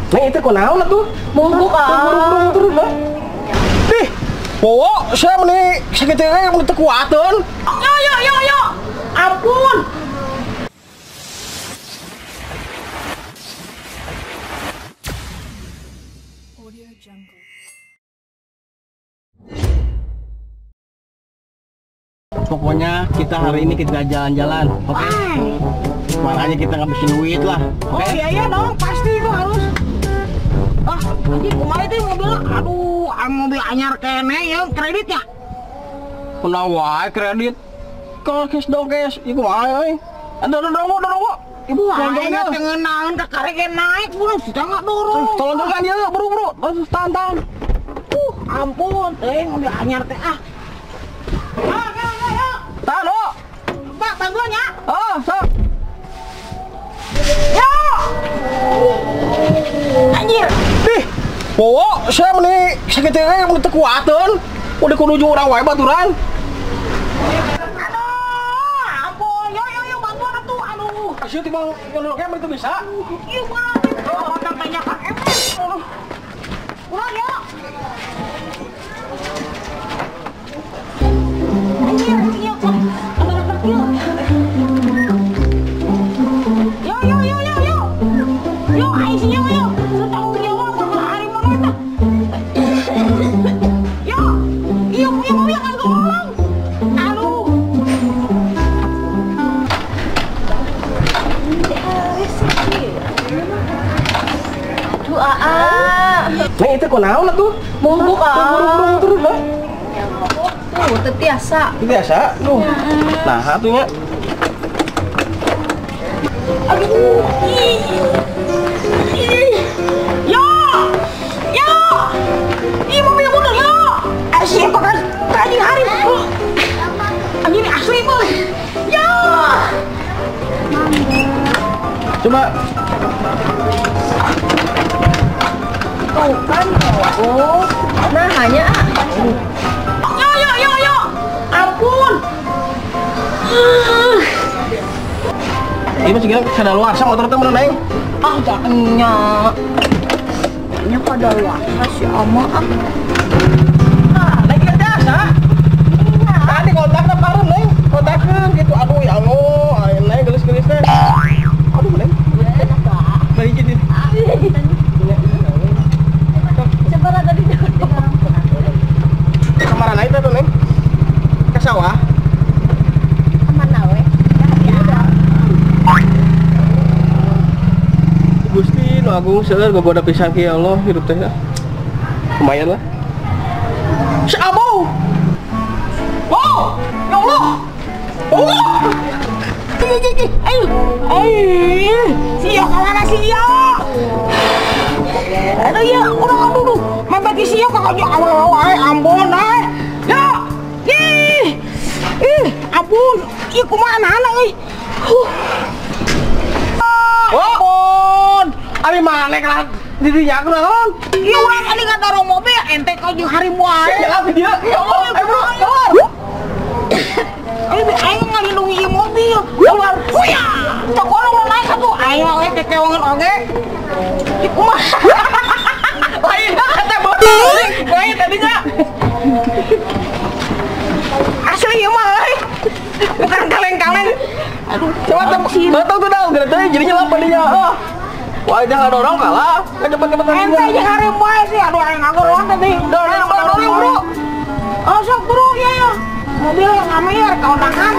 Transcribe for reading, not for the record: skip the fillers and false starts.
Neng itu kunaon atuh? Mogok ah. Turun lah. Ih, powo saya meni sakitu ge mun teu kuateun. Yo yo yo yo. Ampun. Pokoknya kita hari ini kita jalan-jalan, oke? Okay? Makanya kita ngabisin duit lah. Okay? Oh iya iya dong, pasti itu harus. Ah, anjing kumaha teh mobilnya? Aduh, mobil anyar kene ya, kreditnya. Kunaon wae kredit? Kalau cash dong cash, ieu kumaha euy? Aduh, dorong dorong. Ibu aing teh ngeunaeun ka karek naik, buru sudah enggak dorong. Tolong dorong dia, buru buru. Tahan tahan. Ampun teh mobil anyar teh ah. Tahan, oh. Pak, bantuannya. Oh, sok. Yo. Anjir. Ih, powo saya meni sakitu ge mun teu kuateun. Udah kudu urang wae baturan. Aduh, ampun. Yo yo yo bantuan atuh. Aduh. Asyik timbang nyolok ge mun teu bisa. Ieu mah oh, otang tanyakan emang. Urang yo. Anjir, iya kok. Yo yo yo yo yo. Yo aing sih yo yo. Tanggung jawab kudu hari mana eta. Yo. Iya punya mobil kan tolong. Aduh. Aduh aa. Neng itu kunaon atuh? Mogok ah. Turun lah. Tuh, teu tiasa. Teu tiasa? Duh. Nah, atunya. Aduh. Yo. Yo. Ih, mobil mundur yo. Asli kok anjing hari. Anjing asli, Bos. Yo. Coba. Tuh kan, oh. Nah, hanya Yo yo yo yo. Ampun. Ini masih kira kadaluarsa motor teh mun neng. Ah, nya. Nya kadaluarsa si ama ah. Nah, lagi biasa. Tadi kontakna parem neng, kontakkeun gitu. Aduh ya Allah, aing neng geus-geus teh. Aduh neng. Bari gitu. Coba lah tadi. Kemana itu tuh neng? Ke sawah. Kemana we? Gusti nu agung seueur gogoda pisan ki ya Allah hidup teh. Lumayan lah. Si Abu. Wow, ya Allah. Allah. Ayo. Ayo. Sio kemana sio? Aduh ya, udah aduh. Mabagi sio kakaknya awal-awal ampun ah. Ya. Ih. Ih, ampun. Ih, kumaha anak euy. Oh, ampun. Ari maneh lah dirinya aku naon? Ieu urang tadi ngadorong mobil ente kau jeung harimau wae. Ya dia. Ya Allah, ayo bro, keluar. Ayo aing ngalindungi ieu mobil. Keluar. Huya. Cok orang mau naik atuh aing we kekewangan oge. Ih, kumaha? Lain kata bodoh. Lain tadinya. Asli ieu mah euy. Bukan kaleng-kaleng. Aduh, coba betul tuh dah, geura jadinya lapar dia. Oh. Wah, jangan dorong kalah. Cepet-cepet ente jeung hareum wae sih. Aduh, aing ngagorong tadi. Dorong, dorong, bro. Oh, sok bro, ya ya. Mobil yang ngamir kaundangan.